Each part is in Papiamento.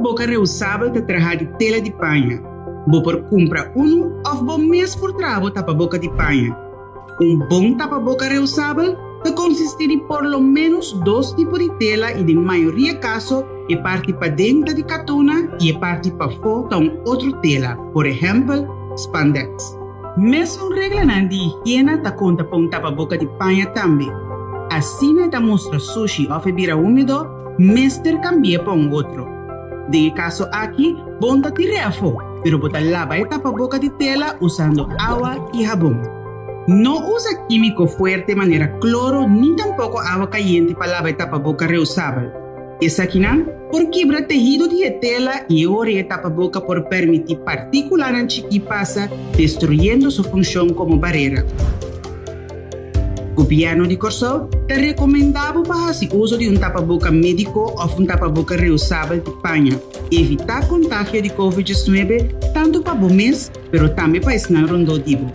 tapaboka reusabel ta trahá di tela di paña. Bo por kumpra unu òf bo mes por traha bo tapaboka di paña. Un bon tapaboka reusabel ta konsistí di por lo ménos dos tipo di tela i den mayoria kaso e parti paden ta di katuna i e parti pafó ta un otro tela, por ehèmpel, spandex. Mesun reglanan di higiena ta konta pa un tapaboka di paña tambe. Asina e ta mustra sushi òf e bira húmedo, mester kambi'é pa un otro. Den e kaso aki, bon ta tir'é afó, pero bo ta laba e tapaboka di tela usando awa i habon. No usa kímiko fuerte manera kloro ni tampoko awa kayente pa laba e tapaboka reusabel. Esakinan por kibra tehido di e tela i e ora e tapaboka por permití partíkulanan chikí pasa, destruyendo su funshon komo barera. Gobièrnu di Kòrsou ta rekomendá bo pa hasi uso di un tapaboka médiko òf un tapaboka reusabel di paña. Evitá kontagio di Covid 19 tantu pa bo mes pero tambe pa esnan rondó di bo.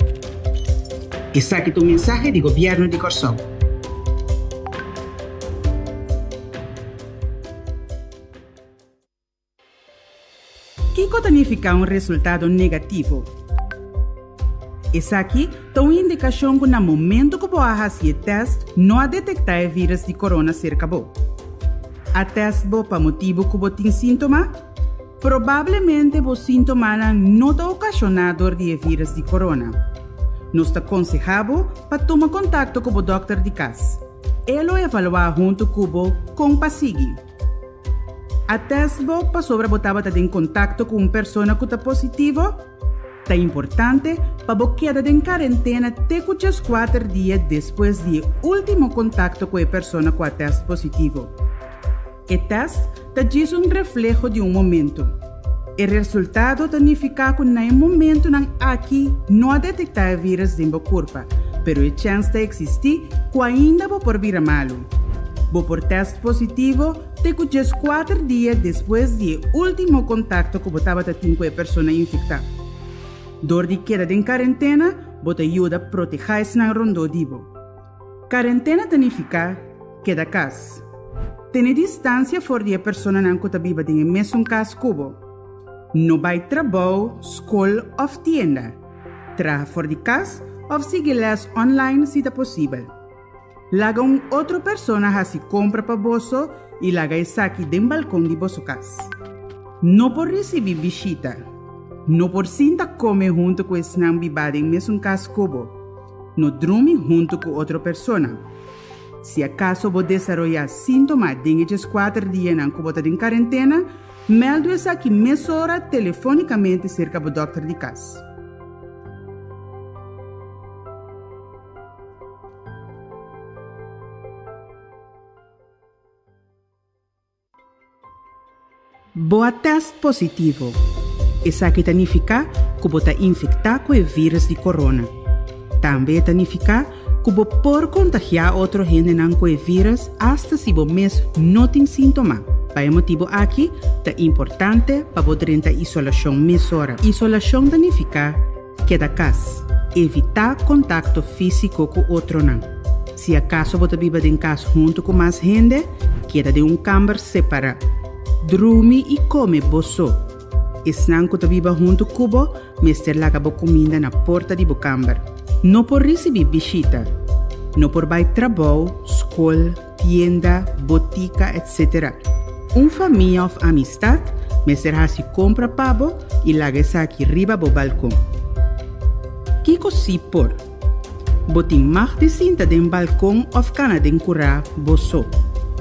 Esaki ta un mensahe di Gobièrnu di Kòrsou. Kiko ta nifiká un resultado negativo? Esaki ta un indikashon ku na momentu ku bo a hasi e tèst no a detektá e vírus di korona serka bo. A tèst bo pa motibu ku bo tin síntoma? Probablemente bo síntomanan no ta okashoná dor di e vírus di korona. Nos ta konsehá bo pa tuma kontakto ku bo dòkter di kas. E lo evaluá huntu ku bo kon pa sigui. A tèst bo pasobra bo tabata den kontakto ku un persona ku ta positivo? Ta importante pa bo keda den karentena te ku djeskuater dia despues di e último kontakto ku e persona ku a tèst positivo. E tèst ta djis un refleho di un momentu. E resultado ta nifiká ku na e momentunan aki no a detektá e vírus den bo kurpa, pero e chèns ta eksistí ku ainda bo por bira malu. Bo por tèst positivo te ku 14 dia despues di e último kontakto ku bo tabata tin ku e persona infektá. Dor di keda den karentena, bo ta yuda protehá esnan rondó di bo. Karentena ta nifiká keda kas. Tene distansia for di e personanan ku ta biba den e mesun kas ku bo. No bai trabou, skol òf tienda. Traha for di kas òf sigui lès online si ta posibel. Laga un otro persona hasi kompra pa boso i laga esaki den balkon di boso kas. No por risibí bishita. No por sinta kome huntu ku esnan bibá den mesun kas ku bo. No drumi huntu ku otro persona. Si akaso bo desaroyá síntoma den e 14 dianan ku bo ta den karentena, mèldu esaki mesora telefónikamente serka bo dòkter di kas. Bo a tèst positivo. Esaki ta nifiká ku bo ta infektá ku e vírus di korona. Tambe e ta nifiká ku bo por kontagiá otro hendenan ku e vírus asta si bo mes no tin síntoma. Pa e motibu aki ta importante pa bo drenta isolashon mesora. Isolashon ta nifiká Keda kas. Evitá kontakto físiko ku otronan. Si akaso bo ta biba den kas huntu ku mas hende, keda den un kamber separá. Drumi i kome bo so. Esnan ku ta biba huntu ku bo mester laga bo kuminda na porta di bo kamber. No por risibí bishita. No por bai trabou, skol, tienda, botika, etc. Un famia òf amistat mester hasi kompra pa bo i laga esaki riba bo balkon. Kiko sí por? Bo tin mag di sinta den balkon òf kana den kurá bo so.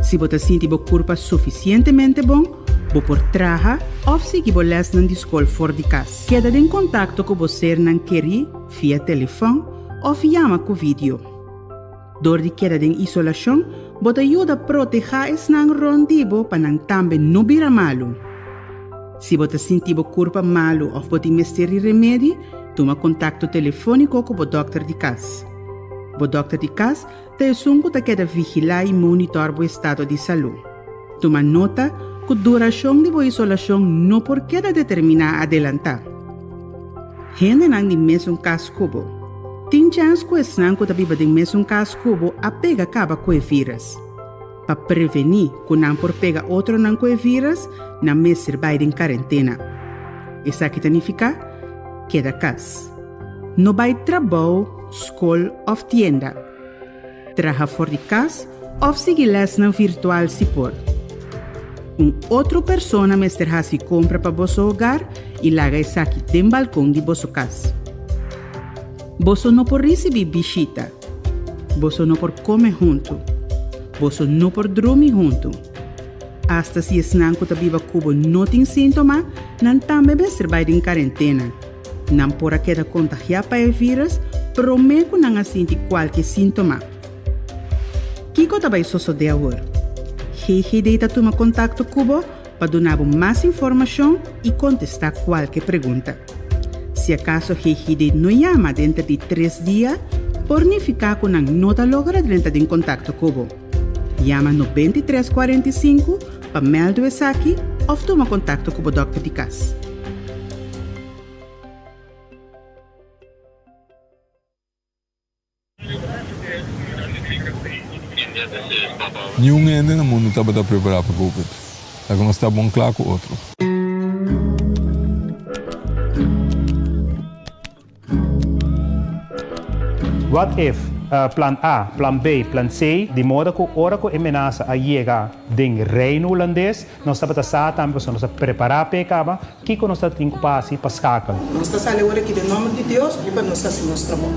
Si bo ta sinti bo kurpa sufisientemente bon, bo por traha òf sigui bo lèsnan di skol for di kas. Keda den kontakto ku bo sernan kerí via telefòn òf yama ku vidio. Dor di keda den isolashon, bo ta yuda protehá esnan rònt di bo pa nan tambe no bira malu. Si bo ta sinti bo kurpa malu òf bo tin mester di remedi, tuma kontakto telefóniko ku bo dòkter di kas. Bo dòkter di kas ta esun ku ta keda vigilá i monitòr bo estado di salú. Tuma nota ku durashon di bo isolashon no por keda determiná adelantá. Hendenan di mesun kas ku bo. Tin chèns ku esnan ku ta biba den mesun kas ku bo a pega kaba ku e vírus. Pa prevení ku nan por pega otronan ku e vírus, nan mester bai den karentena. Esaki ta nifiká keda kas. No bai trabou, skol òf tienda. Traha for di kas òf sigui lèsnan virtual si por. Un otro persona mester hasi kompra pa boso hogar i laga esaki den balkon di boso kas. Boso no por risibí bishita. Boso no por kome huntu. Boso no por drumi huntu. Asta si esnan ku ta biba ku bo no tin síntoma, nan tambe mester bai den karentena. Nan por a keda kontagiá pa e vírus promé ku nan a sinti kualke síntoma. Kiko ta bai sosodé awor? GGD ta tuma kontakto ku bo pa duna bo mas informashon i kontestá kualke pregunta. Si akaso GGD no yama denter di tres dia, por nifiká ku nan no ta logra drenta den kontakto ku bo. Yama 93 45 pa mèldu esaki òf tuma kontakto ku bo dòkter di kas. Niun hende na mundu tabata prepará pa Covid. Laga nos ta bon kla ku otro. What if plan A, plan B, plan C, di moda ku ora ku e menasa a yega den Reino Hulandes, nos tabata sa tambe pasobra nos a prepará p'e kaba, kiko nos ta tin ku pa hasi pa skakel. Nos ta sali awor aki den nòmber di Dios i pa nos hasi nos trabou.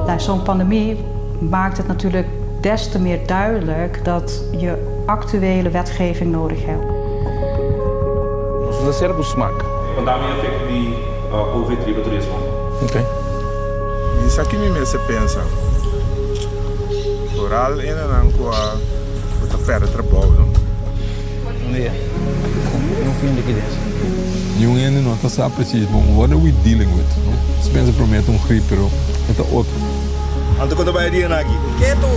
Nou, zo'n pandemie maakt het natuurlijk des te meer duidelijk dat je actuele wetgeving nodig hebt. Nos no ta sera ku smak. Konta mi efekto di Covid riba turismo. Ok. Mi sa ki mi mester pensa. Foral enanan ku a ku ta pèrdè trabou no. Un dia. No fin likides. Niun hende no ta sa precies bon what are we dealing with, no? Nos pensa prome ta un grip pero e ta otro. Anto kon ta bai e dianan aki? Ketu!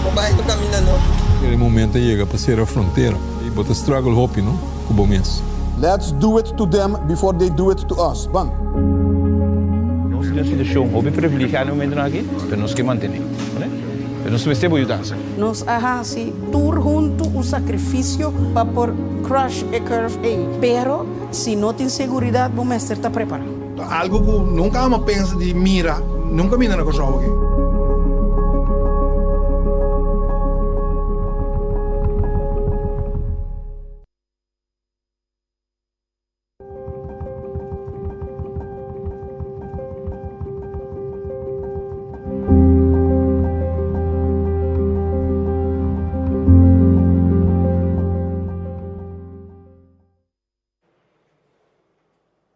Bo bai ku kaminda no. E momento a yega pa sera frontera y bo ta struggle hopi no cu bo mes. Let's do it to them before they do it to us. Ban! Nos tin un situashon hopi privilegiá na e momentunan aki, pero nos ke mantené. Pero nos mester bo yudansa. Nos a hasi tur huntu un sakrifisio pa por crush e curve ei. Pero si no tin seguridat bo mester ta prepará. Ta algo ku nunka amo pensa di mira, nunka mira na Kòrsou aki.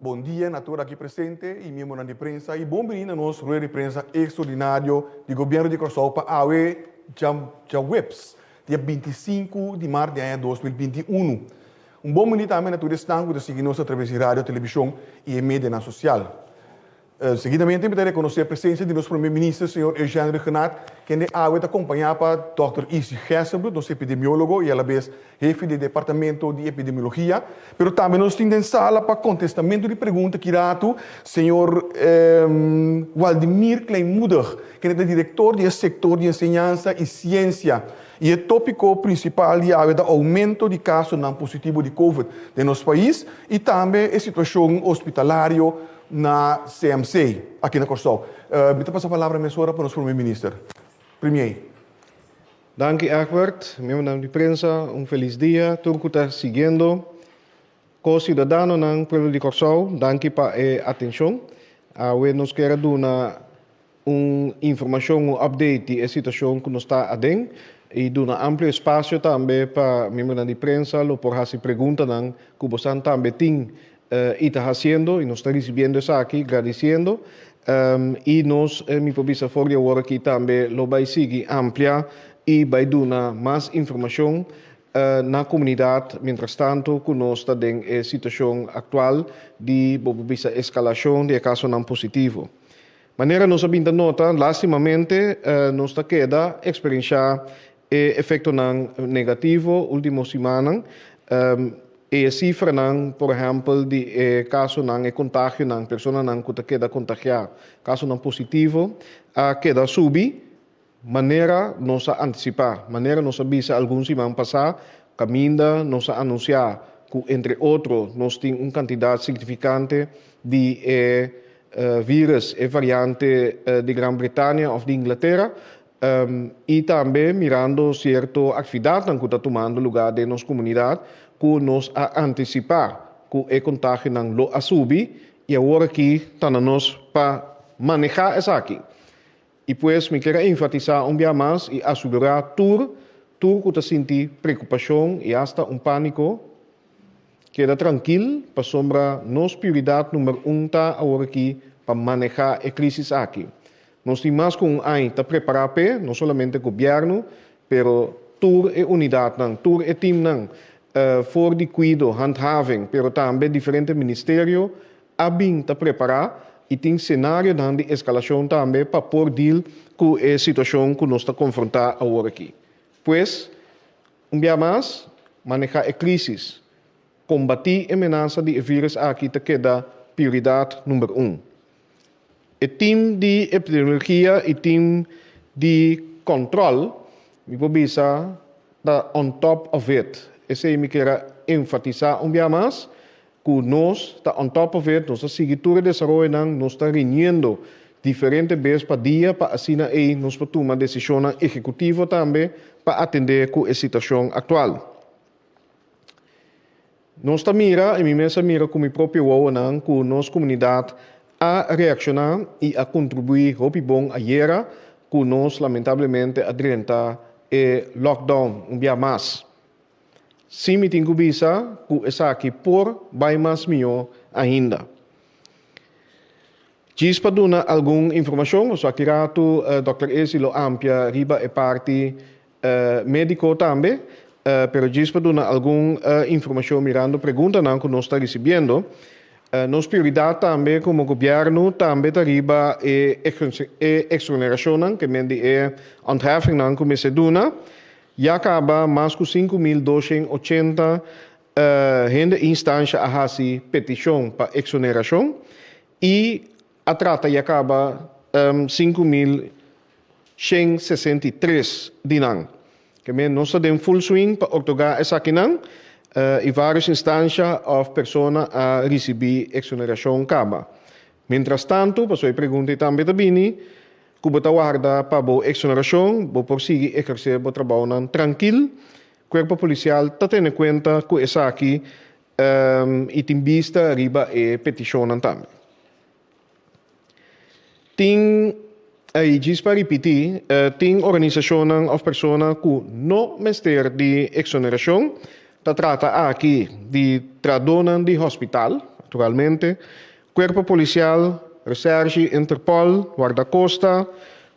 Bon dia na tur aki presente y miembronan di prensa y bon bini na nos rueda di prensa extraordinario di Gobierno di Corsou pa awe djaweps dia 25 di maart di aña 2021. Un bon bini tambe na tur esnan cu ta sigui nos atraves di radio, television y e medianan social. Seguidamente mi ta rekonosé presensia di nos Prome Minister señor Eugène Rhuggenaath, kende awe ta kompañá pa dòkter Izzy Gerstenbluth, nos epidemiólogo i alabes hefe di e departamento di epidemiologia. Pero tambe nos tin den sala pa kontestamentu di pregunta ki ratu señor Waldimir Kleinmoedig, kende ta direktor di e sektor di enseñansa i siensia. I e tópiko prinsipal di awe ta oumento di kasonan positivo di covid den nos pais i tambe e situashon hospitalario na CMC aki na Kòrsou. Mi ta pasa palabra mesora pa nos Prome Minister. Premier. Danki Egbert, miembronan di prensa un felis dia tur ku ta siguiendo. Ko siudadanonan pueblo di Kòrsou danki pa e atenshon. Awe nos kier a duna un informashon, un update di e situashon ku nos ta aden i duna amplio espasio tambe pa miembronan di prensa lo por hasi preguntanan ku bosan tambe tin i ta hasiendo i nos ta risibiendo esaki gradisiendo i nos mi por bisa for di awor aki tambe lo bai sigui amplia i bai duna mas informashon na komunidat mientrastanto ku nos ta den e situashon aktual di bo por bisa eskalashon di e kasonan positivo. Manera nos a bin ta nota, lastimamente nos ta keda eksperenshá e efektonan negativo último simannan. E sifranan, por ehèmpel, di e kasonan, e kontagionan, personanan ku ta keda kontagiá, kasonan positivo, a keda subi. Manera nos a antisipá, manera nos a bisa algun siman pasá, kaminda nos a anunsiá ku entre otro nos tin un kantidat signifikante di e vírus, e variante di Gran Bretania òf di Inglatera, i tambe mirando sierto aktividatnan ku ta tumando lugá den nos komunidat ku nos a antisipá ku e kontagionan lo a subi i awor aki ta na nos pa manehá esaki. I pues mi kier a enfatisá un bia mas i asugurá tur tur ku ta sinti preokupashon i asta un pániko, keda trankil pasobra nos prioridat number un ta aworakí pa manehá e krísis aki. Nos tin mas ku un aña ta prepará p'e, no solamente gobièrnu, pero tur e unidatnan, tur e timnan for di kuido, handhaving, pero tambe diferente ministerio a bin ta prepará i tin senarionan di eskalashon tambe pa por deal ku e situashon ku nos ta konfrontá awor aki. Pues, un bia mas, manehá e krísis, kombatí e menasa di e vírus aki ta keda prioridat number un. E tim di epidemiologia i tim di kòntròl, mi por bisa, ta on top of it. Esei mi kier a enfatisá un bia mas, ku nos ta on top of it, nos ta sigui tur e desaroyonan, nos ta reuniendo diferente bes pa dia pa asina ei nos por tuma desishonnan ehekutivo tambe pa atendé ku e situashon aktual. Nos ta mira, i mi mes a mira ku mi propio wowonan, ku nos komunidat a reakshoná i a kontribuí hopi bon ayera ku nos lamentablemente a drenta e lockdown un bia mas. Sí mi tin ku bisa ku esaki por bai mas mihó ainda. Djis pa duna algun informashon, pasobra aki ratu dòkter Esi lo ampia riba e parti médiko tambe, pero djis pa duna algun informashon mirando preguntanan ku nos ta risibiendo. Nos prioridat tambe komo gobièrnu tambe ta riba e eksonerashonnan, ke men di e ontheffingnan ku mester duna. Ya kaba mas ku 5280 hende instansha a hasi petishon pa eksonerashon i a trata ya kaba 5163 di nan. Ke men nos ta den full swing pa otorgá esakinan i vários instansha òf persona a risibí eksonerashon kaba. Mientrastantu, pasobra e pregunta ei tambe ta bini, ku bo ta warda pa bo eksonerashon, bo por sigui ehersé bo trabounan trankil. Kuerpo Polisial ta tene kuenta ku esaki i tin bista riba e petishonnan tambe. Tin, i djis pa ripití, tin organisashonnan òf persona ku no mester di eksonerashon. Ta trata aki di trahadónan di hospital, naturalmente, Kuerpo Polisial, Recherche, Interpol, Guardacosta,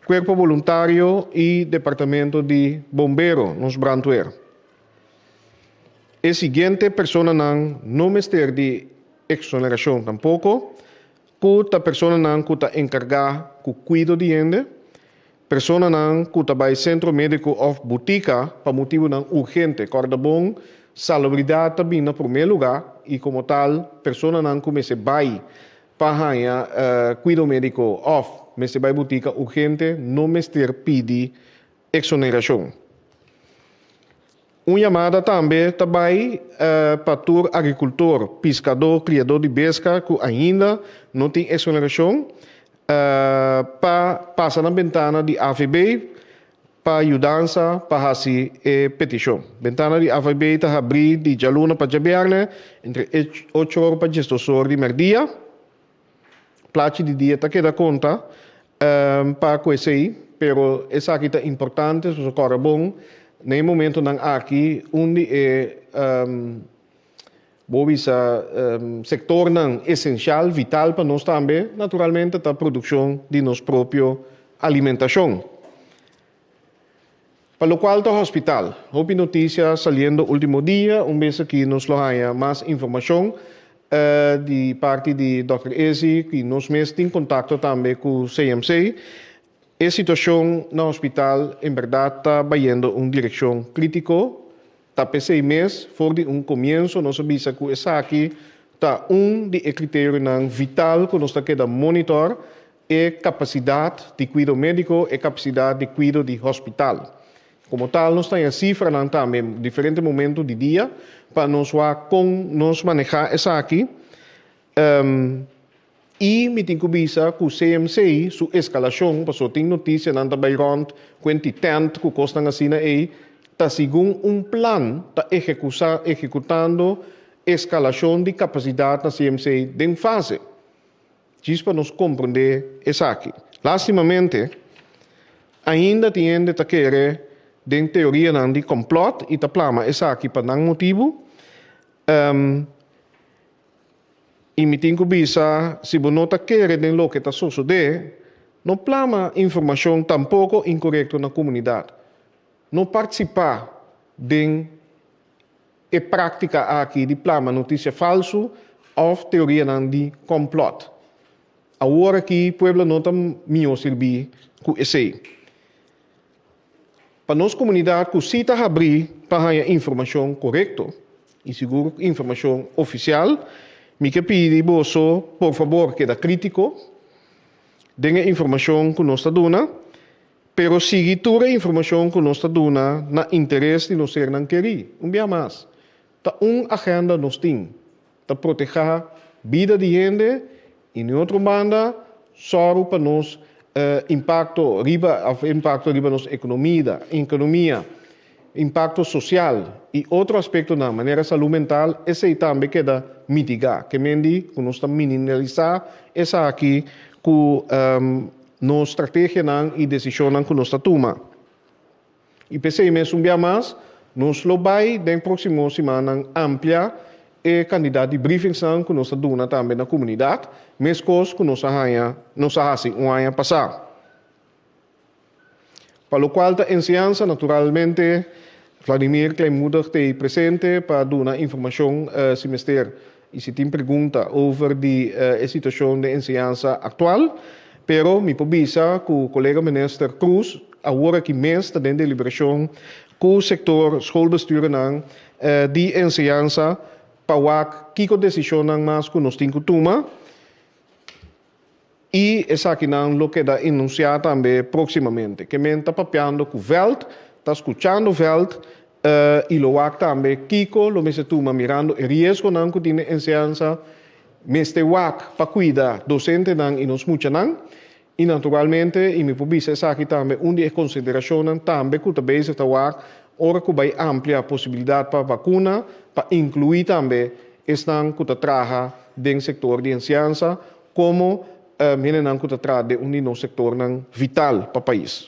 Kuerpo Boluntario i Departamento di Bombero, nos brandweer. E siguiente personanan no mester di eksonerashon tampoko, ku ta personanan ku ta enkargá ku kuido di hende, personanan ku ta bai sentro médiko òf butika pa motibunan urgente. Kòrda bon, salubridat ta bin na promé lugá i komo tal personanan ku mester bai pa haña kuido médiko òf mester bai butika urgente no mester pidi Exoneracion. Un yamada tambe ta bai pa tur agricultor, piscador, criador di besca cu ainda no tin exoneracion pa pasa na bentana di AVB pa yudansa pa haci e peticion. Bentana di AVB ta habri di djaluna pa djabierne entre ocho or pa diesdos or di merdia. Plachi di dia ta keda konta pa ku esei, pero esaki ta importante, so kòrda bon, na e momentonan aki un di e bo bisa sektornan esenshal, vital pa nos tambe, naturalmente ta produkshon di nos propio alimentashon. Pa lokual ta hospital, hopi notisia saliendo ultimo dia, un bes aki nos lo haña mas informashon di parti di dòkter Ezi i nos mes tin kontakto tambe ku CMC. E situashon na hospital en bèrdat ta bayendo un direkshon krítiko, ta p'esei mes for di un komienso nos a bisa ku esaki ta un di e kriterionan vital ku nos ta keda monitor. e kapasidat di kuido médiko, e kapasidat di kuido di hospital. Komo tal nos ta haña sifranan tambe diferente momento di dia pa nos wak kon nos manehá esaki. I mi tin ku bisa ku CMC su eskalashon, pasobra tin notisianan ta bai rònt ku enti tènt ku kosnan asina ei, ta segun un plan ta ehekusá ehekutando eskalashon di kapasidat na CMC den fase. Djis pa nos komprondé esaki. Lástimamente, ainda tin hende ta kere den teorianan di kòmplòt i ta plama esaki pa nan motibu. I mi tin ku bisa, si bo no ta kere den loke ta sosodé, no plama informashon tampoko inkorekto na komunidat. No partisipá den e práktika aki di plama notisia falsu òf teorianan di kòmplòt. Awor aki pueblo no ta mihó sirbí ku esei. Pa nos komunidat ku sí ta habrí pa haña informashon korekto i sigur informashon ofisial, mi ke pidi boso por fabor keda krítiko den e informashon ku nos ta duna. Pero sigui tur e informashon ku nos ta duna na interes di nos sernan kerí. Un bia mas, ta un agenda nos tin, ta protehá bida di hende i na e otro banda sòru pa nos impakto riba òf impakto riba nos ekonomida, ekonomia, impakto sosial i otro aspektonan manera salú mental, esei tambe keda mitigá. Ke men di ku nos ta minimalisá esaki ku Nos strategianan i desishonnan ku nos ta tuma. I p'esei mes un bia mas nos lo bai den próksimo simannan amplia e kandidat di briefingsnan ku nos ta duna tambe na komunidat, meskos ku nos a haña nos a hasi un aña pasá. Pa lokual ta enseñansa, naturalmente Vladimir Kleinmoedig t'ei presente pa duna informashon si mester i si tin pregunta over di e situashon den enseñansa aktual. Pero mi por bisa ku kolega minister Croes awor aki mes ta den deliberashon ku sektor schoolbestuurnan di enseñansa pa wak kiko desishonnan mas ku nos tin ku tuma. I esakinan lo keda enunsiá tambe próksimamente. Ke men ta papiando ku vèlt, ta skuchando vèlt, i lo wak tambe kiko lo mester tuma mirando e riesgonan ku tin den enseñansa. Mester wak pa kuida dosentenan i nos muchanan. I naturalmente, i mi por bisa esaki tambe, un di e konsiderashonnan tambe ku ta bezig ta wak ora ku bai amplia posibilidat pa bakuna, pa inkluí tambe esnan ku ta traha den sektor di enseñansa, Komo hendenan ku ta traha den un di nos sektornan vital pa pais.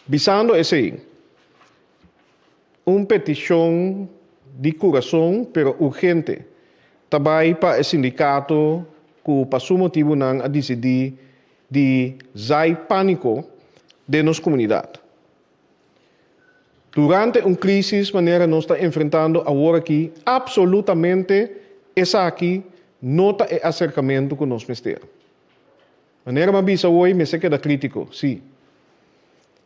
Bisando esei, un petishon di kurason pero urgente ta bai pa e sindikato ku pa su motibunan a disidí di zai pániko den nos komunidat. Durante un crisis manera nos ta enfrentando awor aki, absolutamente esaki no ta e acercamento cu nos mester. Manera m'a bisa hoy, mester keda critico, si.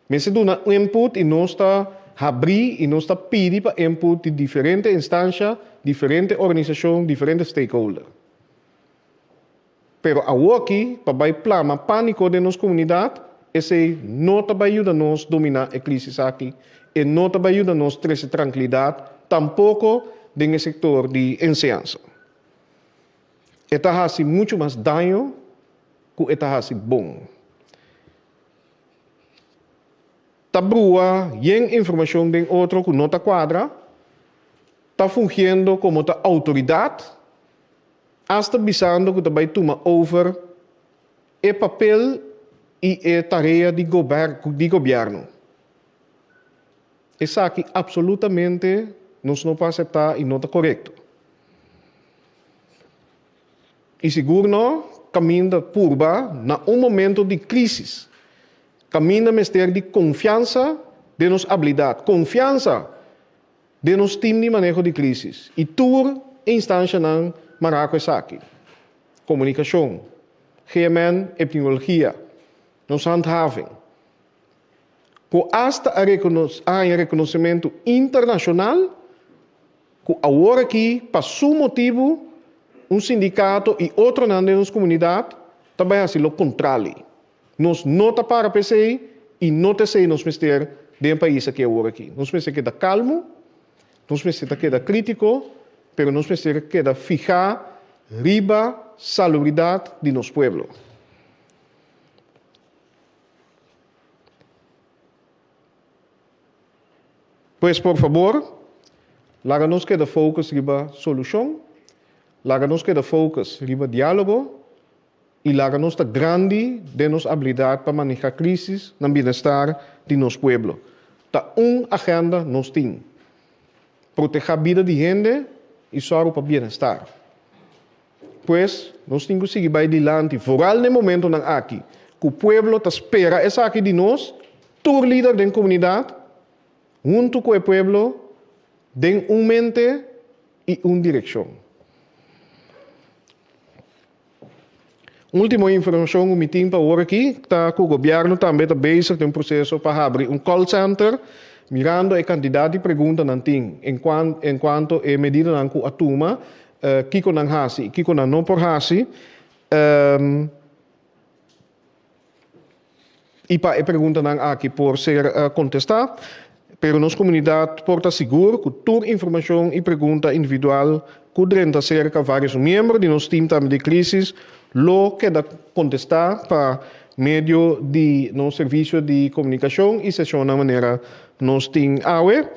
Mester duna input y nos ta habri y nos ta pidi pa input di diferente instancia, diferente organisacion, diferente stakeholder. Pero awoki pa bai plama pániko den nos komunidat, esei no ta bai yuda nos dominá e krísis aki, e no ta bai yuda nos trese trankilidat tampoko den e sektor di enseñansa. E ta hasi muchu mas daño ku e ta hasi bon. Ta brua yen informashon den otro ku no ta kuadra, ta fungiendo komo ta outoridat, Asta bisando ku ta bai tuma over e papel i e tarea di di gobièrnu. Esaki absolutamente nos no por aseptá i no ta korekto. I sigur no kaminda purba na un momento di krísis, kaminda mester di konfiansa den nos abilidat, konfiansa Den nos tim di maneho di krísis i tur e instanshanan mará ku esaki, komunikashon, GMN, epidemiologia, nos handhaving, ku asta a haña rekonosementu internashonal ku awor aki pa su motibu un sindikato i otronan den nos komunidat. ta bai hasi lo kontrali. Nos no ta para pa esei i no ta esei nos mester den e pais aki awor aki. Nos mester keda kalmu, nos mester ta keda krítiko, pero nos mester keda fihá riba salubridat di nos pueblo. Pues por fabor, laga nos keda focus riba solucion, laga nos keda focus riba dialogo y laga nos ta grandi den nos habilidad pa maneha crisis na bienestar di nos pueblo. Ta un agenda nos tin, proteha bida di hende y sòru pa bienestar. Pues, nos tin ku sigui bai dilanti, foral na e momentonan aki ku pueblo ta spera esaki di nos, tur lider den komunidat, huntu ku e pueblo, den un mente i un direkshon. Último informashon ku mi tin pa awor aki ta ku gobièrnu tambe ta bezig den un proseso pa habri un call center, mirando e kantidat di preguntanan tin en kuanto e medidanan ku a tuma, kiko nan hasi i kiko nan no por hasi, i pa e preguntanan aki por ser kontestá. Pero nos komunidat por ta sigur ku tur informashon i pregunta individual ku drenta serka vários miembro di nos tim tambe di krísis lo keda kontestá pa medio di nos servisio di komunikashon i seshonnan manera nos tin awe.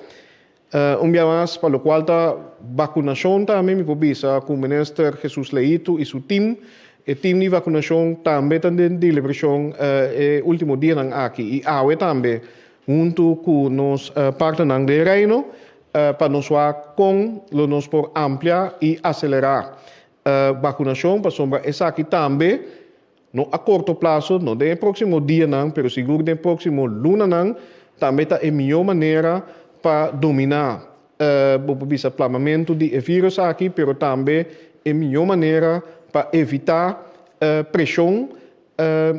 Un bia mas, pa lokual ta bakunashon tambe mi por bisa ku Minister Jesus Leito i su tim, e tim di bakunashon tambe ta den deliberashon e último dianan aki i awe tambe huntu ku nos partnernan den Reino pa nos wak kon lo nos por amplia i aselerá bakunashon pasobra esaki tambe no a korto plaso, no den e próksimo dianan pero sigur den e próksimo lunanan tambe ta e mihó manera pa dominá bo por bisa plamamentu di e vírus aki pero tambe e mihó manera pa evitá preshon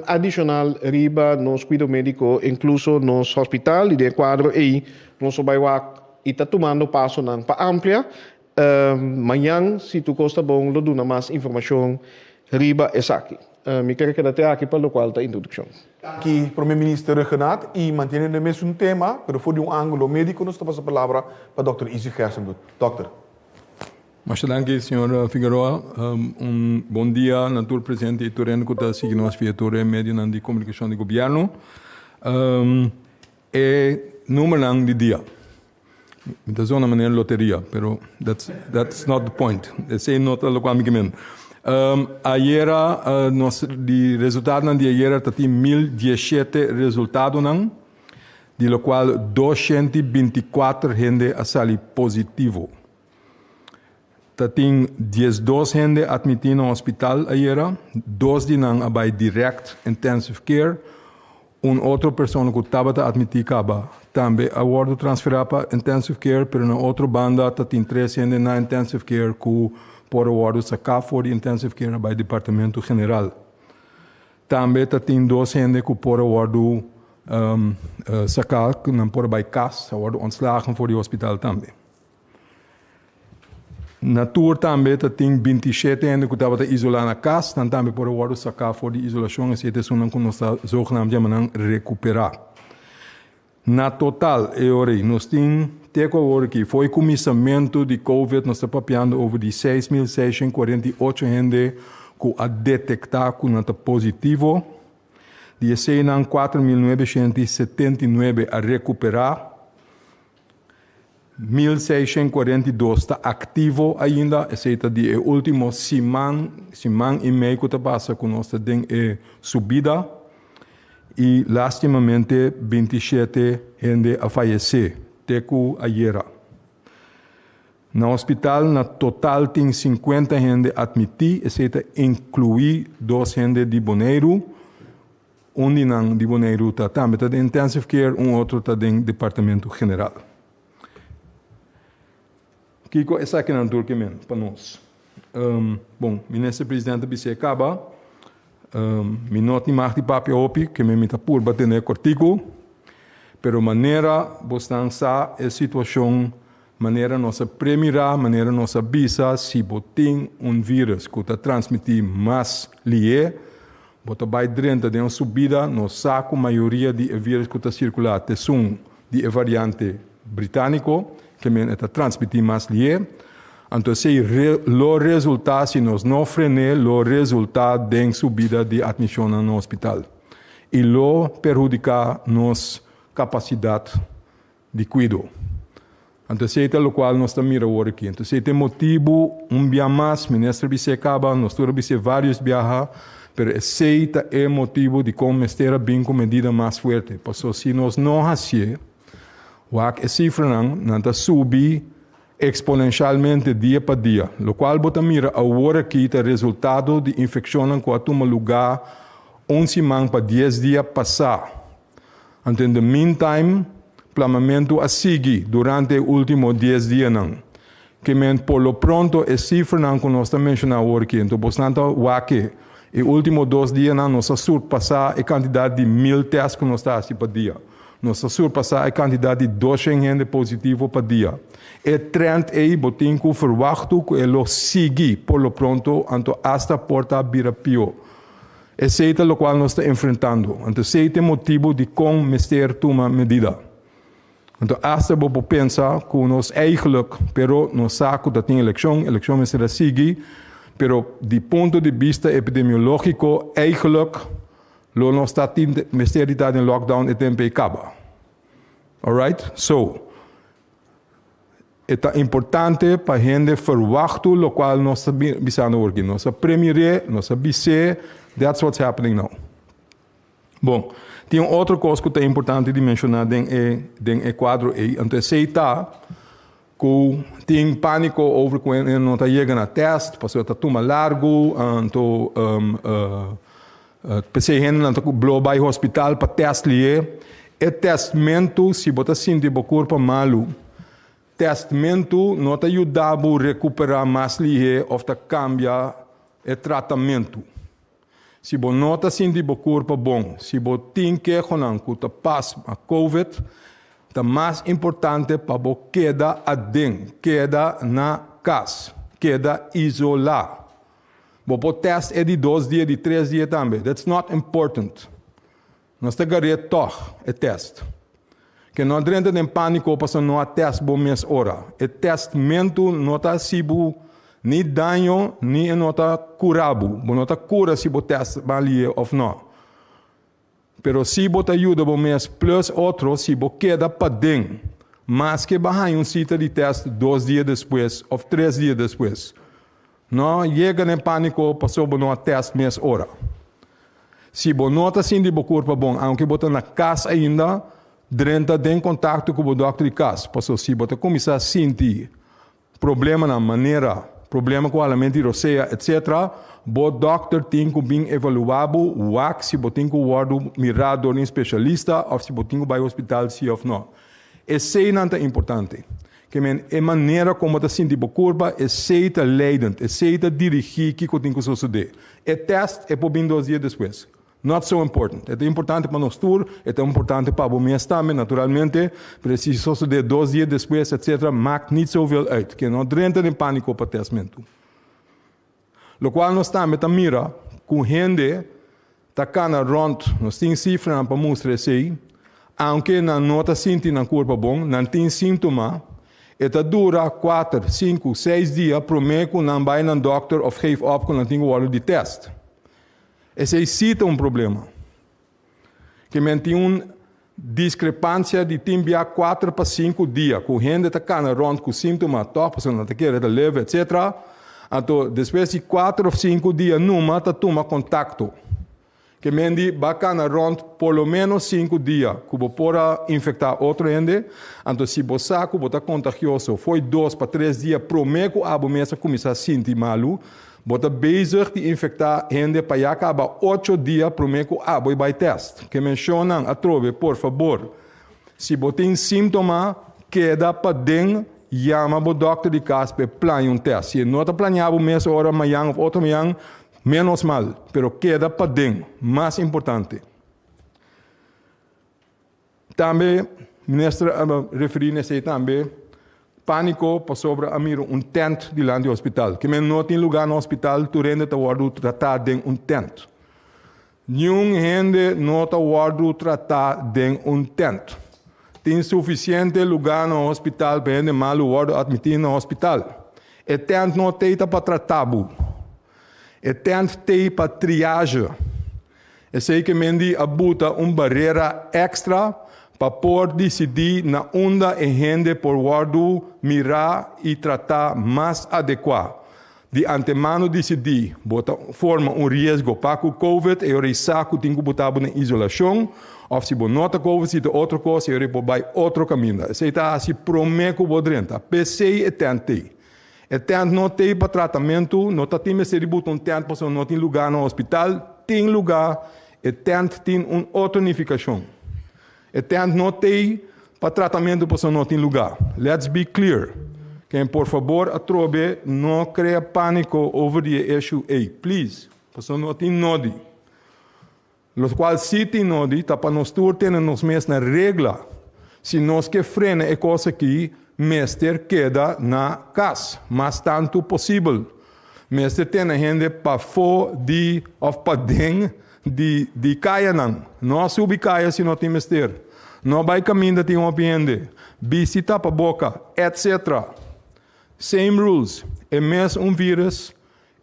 Adishonal riba nos kuido médiko, inkluso nos hospital, i den e kuadro ei nos lo bai wak i ta tumando pasonan pa amplia. Mañan, si tur kos ta bon, lo duna mas informashon riba esaki. Mi kere keda te aki pa lokual ta introdukshon. Danki, Prome Minister Rhuggenaath. I manteniendo e mesun tema, pero for di un ángulo médiko, nos ta pasa palabra pa Dòkter Izzy Gerstenbluth. Dòkter. Masha danki señor Figueroa. Un bon dia na tur presente y tur hende cu ta sigui nos via tur e medionan di comunicacion di gobierno. E numernan di dia. Mi ta zona manera loteria, pero that's, that's not the point. Esey no ta locual mi ke men. Ayera nos di resultadonan di ayera ta tin 1017 resultadonan, di locual 224 hende a sali positivo. Ta tin 12 hende admití na hospital ayera, dos di nan a bai direct intensive care, un otro persona ku tabata admití kaba tambe a wòrdu transferá pa intensive care, pero na otro banda ta tin tres hende na intensive care ku por a wòrdu saká for di intensive care a bai departamento general. Tambe ta tin dos hende ku por a wòrdu saká, ku nan por a bai kas, a wòrdu ontslagen for di hospital tambe. Na tur tambe ta tin 27 hende ku tabata isolá na kas, nan tambe por a wòrdu saká for di isolashon, esei ta esunnan ku nos ta zogenaamd yama nan rekuperá. Na total e ora ei nos tin te ku awor aki, for e kuminsamentu di covid nos ta papiando over di 6648 hende ku a detektá ku nan ta positivo, di eseinan 4979 a rekuperá. 1642 ta aktivo ainda, esei ta di e último siman, siman i mei ku ta pasa ku nos ta den e subida i lastimamente 27 hende a fayesé te ku ayera. Na hospital na total tin 50 hende atmití, esei ta inkluí dos hende di Boneiru. Un di nan di Boneiru ta tambe ta den intensive care, un otro ta den departamento general. Kiko esakinan tur ke men pa nos? Um, bon, minister presidente bisa e kaba. Um, mi no tin mag di papia hopi, ke men mi ta purba tene kortiku. Pero manera bosnan sa e situashon, manera nos a premirá, manera nos a bisa, si bo tin un virus ku ta transmití mas lihé, Bo ta bai drenta den un subida, nos sa ku mayoria di e virus ku ta sirkulá ta esun di e variante britániko, ke men e ta transmití mas lié. Anto esei lo resultá, si nos no fren'é, lo resultá den subida di atmishonnan na hospital i lo perhudiká nos kapasidat di kuido. Anto esei ta lokual nos ta mira awor aki. Anto esei ta e motibu, un bia mas, minister bis'é kaba, nos tur a bis'é vários biaha, pero esei ta e motibu dikon mester a bin ku medida mas fuerte. Pasobra si nos no hasié, wak e sifranan, nan ta subi eksponenshalmente dia pa dia. Lokual bo ta mira awor aki ta resultado di infekshonnan ku a tuma lugá un siman pa dies dia pasá. Anto in the meantime, plamamentu a sigui durante e ultimo dies dianan. Ke men por lo pronto e sifranan ku nos ta menshoná awor aki, anto bosnan ta wak e e ultimo dos dianan nos a surpasá e kantidat di mil tèst ku nos ta hasi pa dia. Nos a surpasá e kantidat di doshen hende positivo pa dia. E trend ei bo tin ku ferwachtu ku e lo sigui por lo pronto, anto asta por ta bira pió. Esei ta lokual nos ta enfrentando. Anto esei ta e motibu dikon mester tuma medida. Anto asta bo por pensa ku nos eigenlijk, pero nos sa ku ta tin elekshon, elekshon mester a sigui, pero di punto di bista epidemiológiko eigenlijk lo nos ta tin mester di ta den lockdown e tempu ei kaba. Alright? So. E ta importante pa hende ferwachtu locual nos ta bisando awor aki. Nos a premir'é, nos a bis'é, that's what's happening now. Bon, tin un otro cos cu ta importante di menciona den e den e cuadro ei, anto esey ta cu tin panico over cu hende no ta yega na test pasobra ta tuma largo, anto p'esey hendenan ta blo bay hospital pa test li'é. E testmentu, si bo ta sinti bo kurpa malu, testmentu no ta yuda bo rekuperá mas lihé òf ta kambia e tratamentu. Si bo no ta sinti bo kurpa bon, si bo tin kehonan ku ta pas pa covid, ta mas importante pa bo keda aden, keda na kas, keda isolá. Bo por tèst e di dos dia, di tres dia tambe, that's not important. Nos ta gar'é tòg e tèst. Ke no a drenta den pániko pasobra no a tèst bo mes ora. E tèstmentu no ta hasi bo ni daño ni e no ta kura bo. Bo no ta kura si bo tèst balié òf nò. Pero si bo ta yuda bo mes plus otro si bo keda paden maske bo a haña un sita di tèst dos dia despues òf tres dia despues. No yega den pániko pasobra bo no a tèst mes ora. Si bo no ta sinti bo kurpa bon, aunke bo ta na kas ainda, drenta den kontakto ku bo dòkter di kas. Pasobra si bo ta kuminsá sinti problemanan manera problema ku halamentu di rosea, etsetera, bo dòkter tin ku bin evaluá bo, wak si bo tin ku wòrdu mirá dor di un spesialista òf si bo tin ku bai hospital si òf nò. Eseinan ta importante. Ke men e manera kon bo ta sinti bo kurpa, esei ta leidend, esei ta dirigí kiko tin ku sosodé. E tèst e por bin dos dia despues. Not so important. E ta importante pa nos tur, e ta importante pa bo mes tambe, naturalmente, pero si sosodé dos dia despues, etcetera, maakt niet zoveel uit. Ke no drenta den pániko pa tèstmentu. Lokual nos tambe ta mira ku hende ta kana rònt, nos tin sifranan pa mustra esei, aunke nan no ta sinti nan kurpa bon, nan tin síntoma, e ta dura kuater, sinku, seis dia promé ku nan bai nan dòkter òf geef òp ku nan tin ku wòrdu di tèst. Esei sí ta un problema. Ke men tin un diskrepansia di tin bia kuater pa sinku dia ku hende ta kana rònt ku síntoma tòg pasobra nan ta kere ta leve etsetera. Anto despues di kuater òf sinku dia numa ta tuma kontakto. Ke men di ba kana rònt por lo ménos sinku dia ku bo por a infektá otro hende. Anto si bo sa ku bo ta kontagioso fo'i dos pa tres dia promé ku abo mes a kuminsá sinti malu, Bo ta bezig di infektá hende pa ya kaba ocho dia promé ku abo e bai tèst. Ke menshonnan atrobe, por fabor. Si bo tin síntoma, keda paden, yama bo dòkter di kas pa e plania un tèst. Si e no ta plania bo mes ora mañan òf otro mañan, ménos mal, pero keda paden, mas importante. Tambe minister a referí na esei tambe, pániko pasobra a mira un tènt dilanti hospital. Ke men no tin lugá na hospital, tur hende ta wòrdu tratá den un tènt. Niun hende no ta wòrdu tratá den un tènt. Tin sufisiente lugá na hospital pa hende malu wòrdu atmití na hospital. E tènt no t'ei ta pa tratá bo. E tènt t'ei pa triage. Esei ke men di a buta un barera èkstra pa por disidí na unda e hende por wòrdu mirá i tratá mas adekuá. Di antemano disidí bo ta forma un riesgo pa ku Covid, e ora ei sa ku tin ku buta bo den isolashon, òf si bo no ta Covid, si ta otro kos, e ora ei por bai otro kaminda. Esei ta hasi promé ku bo drenta. P'esei e tènt t'ei. E tènt no t'ei pa tratamentu, no ta tin mester di buta un tènt pasobra no tin lugá na hospital. Tin lugá, e tènt tin un otro nifikashon. E tènt no t'ei pa tratamentu pasobra no tin lugá. Let's be clear. Ken por fabor atrobe no krea pániko over di e issue ei. Please. Pasobra no tin nodi. Lokual sí tin nodi ta pa nos tur tene nos mes na regla. Si nos ke frena e kos aki, mester keda na kas mas tantu posibel. Mester tene hende pafó di òf paden di di kayanan. No subi kaya si no tin mester. No bai kaminda tin hopi hende. Bisti tapaboka, etc. Same rules. E mes un virus,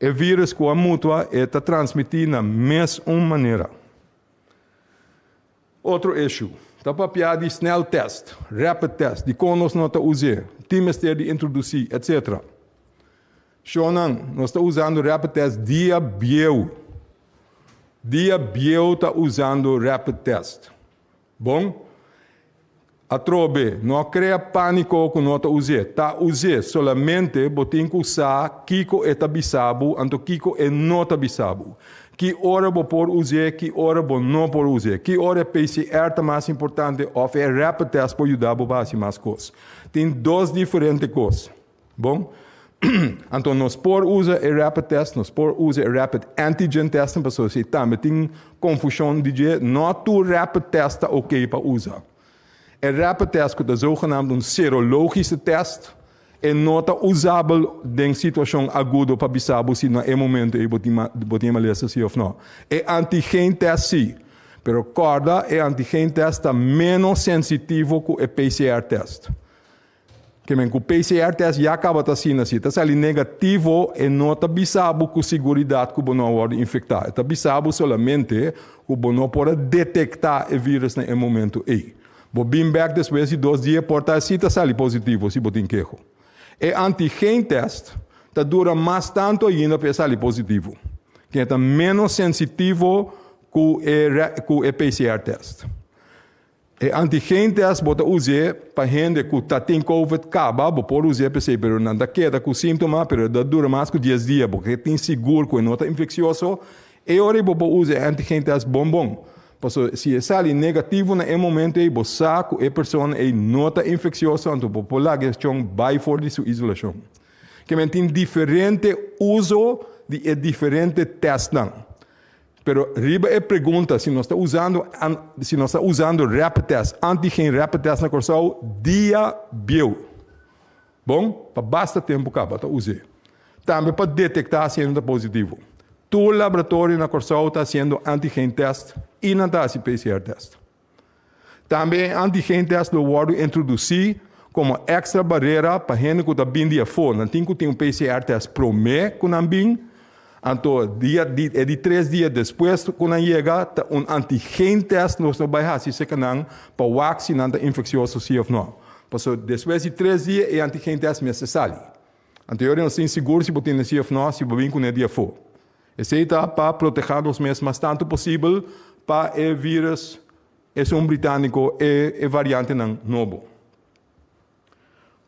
e virus ku a mutua e ta transmití na mes un manera. Otro issue, ta papia di snel test, rapid test, dikon nos no ta us'é, tin mester di introdusí, etc. Shownan, nos ta usando rapid test dia bieu. Dia bieu ta usando rapid test. Bon? Atrobe, no krea pániko ku no ta us'é. Ta us'é, solamente bo tin ku sa kiko e ta bisa bo anto kiko e no ta bisa bo. Ki ora bo por us'é, ki ora bo no por us'é. Ki ora e PCR ta mas importante òf e rapid test por yuda bo pa hasi mas kos. Tin dos diferente kos. Bon, anto nos por usa e rapid test, nos por usa e rapid antigen test, pasobra si tambe tin confusion di dje, no tur rapid test ta ok pa usa. E rapid test cu ta zogenaamd un serologische test, e no ta usabel den situacion agudo pa bisa bo si na e momento ey bo tin bo tin e malesa si of no. E antigen test si, pero corda e antigen test ta menos sensitivo cu e PCR test. Ke men ku PCR test ya kaba ta asina, si e ta sali negativo e no ta bisa bo ku siguridat ku bo no a wòrdu infektá. E ta bisa bo solamente ku bo no por a detektá e vírus na e momentu ei. Bo bin bèk despues di dos dia por ta si ta sali positivo si bo tin keho. E antigen test ta dura mas tantu ainda pa e sali positivo, ken e ta ménos sensitivo ku e ku e PCR test. E antigen test bo ta us'é pa hende ku ta tin covid kaba, bo por us'é p'esei, pero nan ta keda ku síntoma, pero e ta dura mas ku dies dia, bo ke tin sigur ku e no ta infeksioso, e ora ei bo por usa e antigen test bon bon. Pasobra si e sali negativo na e momento ei, bo sa ku e persona ei no ta infeksioso, anto bo por laga e chon bai for di su isolashon. Ke men tin diferente uso di e diferente testnan. Pero riba e pregunta si nos ta usando si nos ta usando rapid test, antigen rapid test na Kòrsou, dia bieu. Bon, pa basta tempu kaba ta us'é. Tambe pa detektá si hende ta positivo. Tur laboratorio na Kòrsou ta hasiendo antigen test i nan ta hasi PCR test. Tambe e antigen test lo wòrdu introdusí komo èkstra barera pa hende ku ta bin di afó. Nan tin ku tin un PCR test promé ku nan bin, anto dia di e di tres dia despues ku nan yega ta un antigen test nos lo bai hasi serka nan pa wak si nan ta infeksioso si òf nò. Pasobra despues di tres dia e antigen test mester sali. Anto yori nos tin sigur si bo tin si òf nò si bo bin kuné di afó. Esei ta pa protehá nos mes mas tantu posibel pa e vírus esun britániko e e variantenan nobo.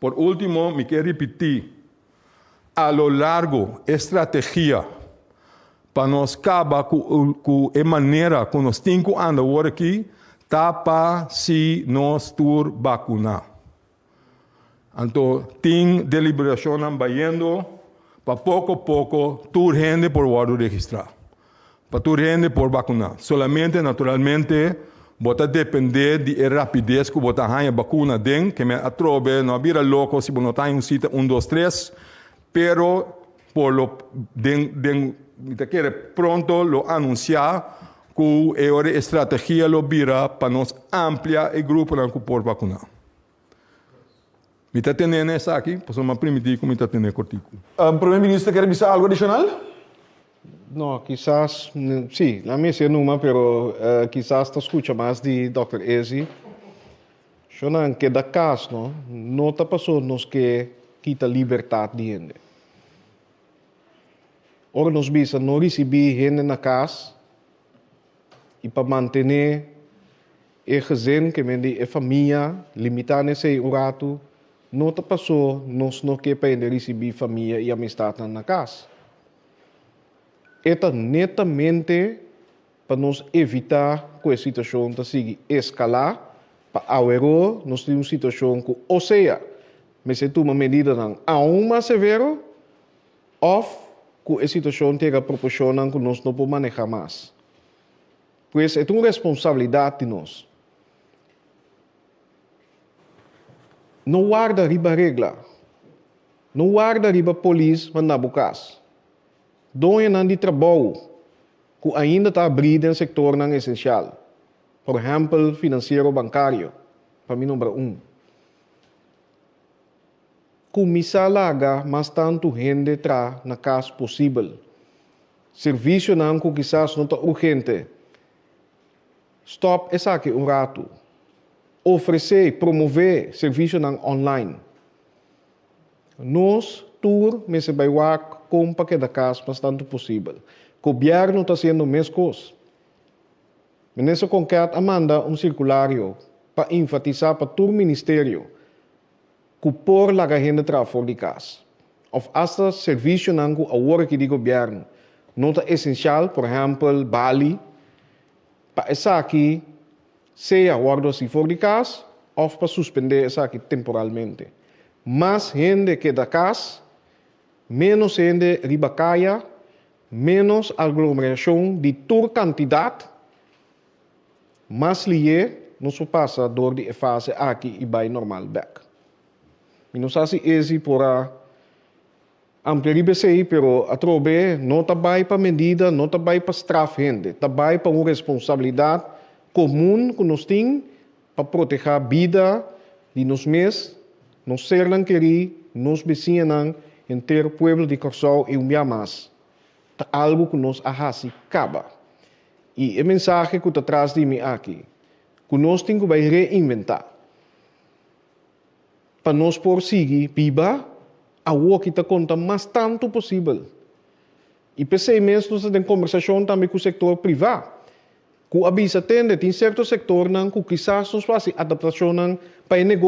Por último mi ke ripití a lo largo e strategia pa nos kaba ku ku e manera ku nos tin ku anda awor aki ta pa si nos tur bakuná. Anto tin deliberashonnan bayendo pa poko poko tur hende por wòrdu registrá, pa tur hende por bakuná. Solamente naturalmente bo ta dependé di e rapides ku bo ta haña bakuna den, ke men atrobe no a bira loko si bo no ta haña un sita un dos tres, pero por lo den den mi ta kere pronto lo anunsiá. ku e ora e strategia lo bira pa nos amplia e gruponan ku por vakuná. Mi ta tene na esaki, pasobra mi a primintí ku mi ta tene kortiku. Prome Minister ker bisa algu adishonal? No, kisas, si, nan mester numa, pero kisas ta skucha mas di Dòkter Ezi. Shonnan, keda kas, no, no ta paso nos ke kita libertat di hende. Ora nos bisa no risibí hende na kas i pa mantené e gezin, ke men di e famia, limitá na esei un ratu, no ta paso nos no ke pa hende risibí famia i amistatnan na kas. E ta netamente pa nos evitá ku e situashon ta sigui eskalá, pa aweró nos tin un situashon ku osea mester tuma medidanan aun mas severo òf ku e situashon ta yega proporshonnan ku nos no por manehá mas. Pues e ta un responsabilidat di nos. No warda riba regla. No warda riba polis manda bo kas. Doñonan di trabou ku ainda ta abrí den sektornan esensial, por ehèmpel finansiero bankario, pa mi nombra un. Kuminsá laga mas tantu hende tra na kas posibel. Servisionan ku kisas no ta urgente, stòp esaki un ratu. Ofresé, promové servisionan online. Nos tur mester bai wak kon pa keda kas mas tantu posibel. Gobièrnu ta hasiendo meskos. Minister Konket a manda un sirkulario pa enfatisá pa tur ministerio ku por laga hende traha for di kas òf asta servisionan ku awor aki di gobièrnu no ta esensial, por ehèmpel bali, pa esaki sea wòrdu hasi for di kas òf pa suspendé esaki temporalmente. Mas hende keda kas, ménos hende riba kaya, ménos aglomerashon di tur kantidat, mas lié nos por pasa dor di e fase aki i bai normal bèk. Mi no sa si Ezi por a amplia riba esei, pero atrobe no ta bai pa medida, no ta bai pa straf hende, ta bai pa un responsabilidat komun ku nos tin pa protehá bida di nos mes, nos sernan kerí, nos besiñanan, henter pueblo di Kòrsou i un bia mas. Ta algu ku nos a hasi kaba. I e mensahe ku ta tras di mi aki, ku nos tin ku bai reinventá pa nos por sigui biba awoki ta konta mas tantu posibel. I p'esei mes nos ta den kombersashon tambe ku sektor privá, ku a bisa tende tin serto sektornan ku kisas nos por hasi adaptashonnan pa e negoshi.